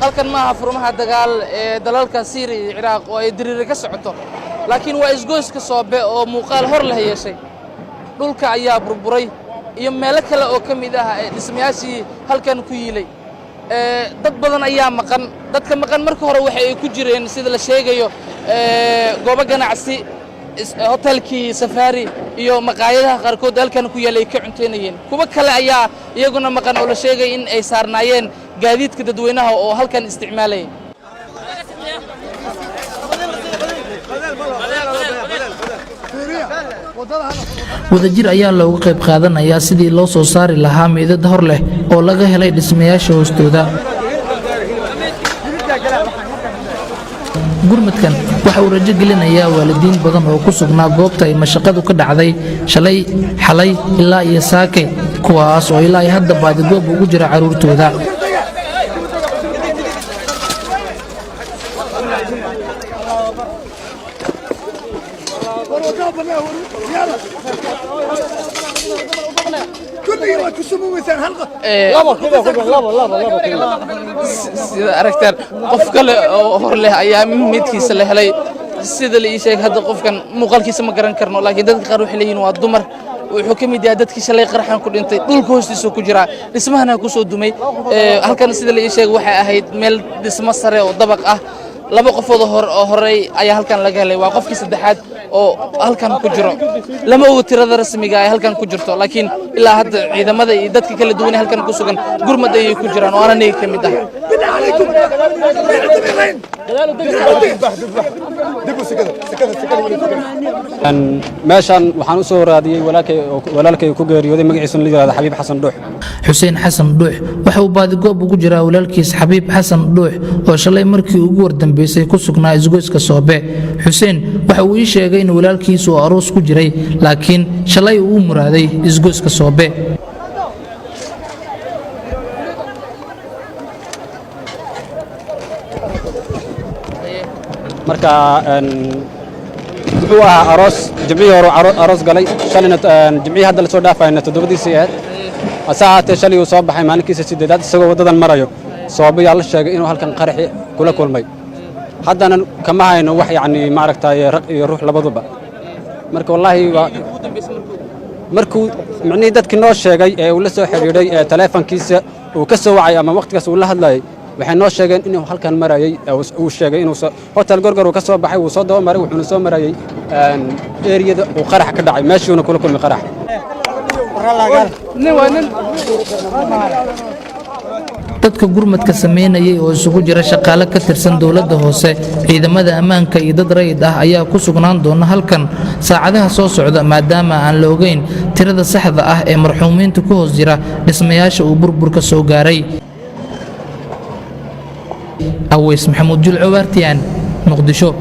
Halkan maaha furmaha dagaal ee dalalka Siiriya iyo Ciraaq oo ay diriiri ka socoto, laakiin waa isgoyska Soobe oo muuqaal hor leh yeeshay. Dhulka ayaa burburay iyo meelo kale oo ka mid ah ee dhismayaashii halkan ku yiilay. Dad badan ayaa maqan. Dadka maqan marka hore waxa ay ku jireen, sida la sheegayo, goobo ganacsi, hotelkii Safaari iyo maqaayadaha qaarkood halkan ku yaallay ay ka cuntaynayeen. Kuwo kale ayaa iyaguna maqan oo la sheegay in ay saarnaayeen gaadiidka dadweynaha oo halkan isticmaalayay. Wadajir ayaa looga qayb qaadanayaa sidii loo soo saari lahaa meydad hor leh oo laga helay dhismayaasha hoostooda. Gurmadkan waxa uu rajo gelinayaa waalidiin badan oo ku sugnaa goobta ay mashaqadu ka dhacday shalay, xalay ilaa iyo saake, kuwaas oo ilaa iyo hadda baadigoob ugu jira carruurtooda. Sida aragtaan, qof kale oo hor leh ayaa meydkiisa la helay, sida la ii sheegay. Hadda qofkan muuqaalkiisa ma garan karno, laakiin dadka qaar waxay leeyihiin waa dumar. Wuxuu ka mid yahay dadkii shalay qaraxan ku dhintay. Dhulka hoostiisa ku jiraa, dhismahana ku soo dumay. Halkan, sida la ii sheegay, waxay ahayd meel dhismo sare oo dabaq ah. Laba qofood oo horey ayaa halkan laga helay, waa qofkii saddexaad oo halkan ku jiro. Lama ogo tirada rasmiga ay halkan ku jirto, laakiin ilaa hadda ciidamada iyo dadka kala duwan ee halkan ku sugan gurmad ayay ku jiraan oo aanan iyaga ka mid ah. Meeshan waxaan u soo raadiyey walaalkay ku geeriyooday, magaciisuna la yihahdo Xabiib Xasan Dhuux. Xuseen Xasan Dhuux waxa uu baadigoob ugu jiraa walaalkiis Xabiib Xasan Dhuux oo shalay markii ugu wardambeysay ku sugnaa isgoyska Soobe. Xuseen waxa uu ii sheegay in walaalkiis uu aroos ku jiray, laakiin shalay uu u muraaday isgoyska Soobe. Marka wuxuu ahaa aroos jimcihii hore aroos galay, shalayna jimcihii hadda lasoo dhaafayna toddobadiisii ahayd. Hase ahaatee, shalay uu soo baxay maalinkiisa sideedaad. Isagoo waddadan marayo Soobe yaa la sheegay inuu halkan qaraxi kula kulmay. Haddana kama hayno wax, yacni maaragtay, raq iyo ruux labaduba. Marka wallaahi waa markuu micnihii dadkii noo sheegay ee uu la soo xidhiidhay ee taleefankiisa uu ka soo wacay ama wakhtigaas uu la hadlayay, waxay noo sheegeen inuu halkan marayey. Uu sheegay inuu hotel Gorgor uu ka soo baxay, wuu soo daba maray, wuxuuna soo marayey eriyada uu qarax ka dhacay, meeshuuna kula kulmay qarax. Dadka gurmadka samaynayay oo isugu jira shaqaale ka tirsan dowladda hoose, ciidamada ammaanka iyo dad rayid ah ayaa ku sugnaan doona halkan saacadaha soo socda, maadaama aan la ogeyn tirada saxda ah ee marxuumiinta ku hoos jira dhismayaasha uu burburka soo gaaray. Aweys Maxamuud Julco, Waartiyaan, Muqdisho.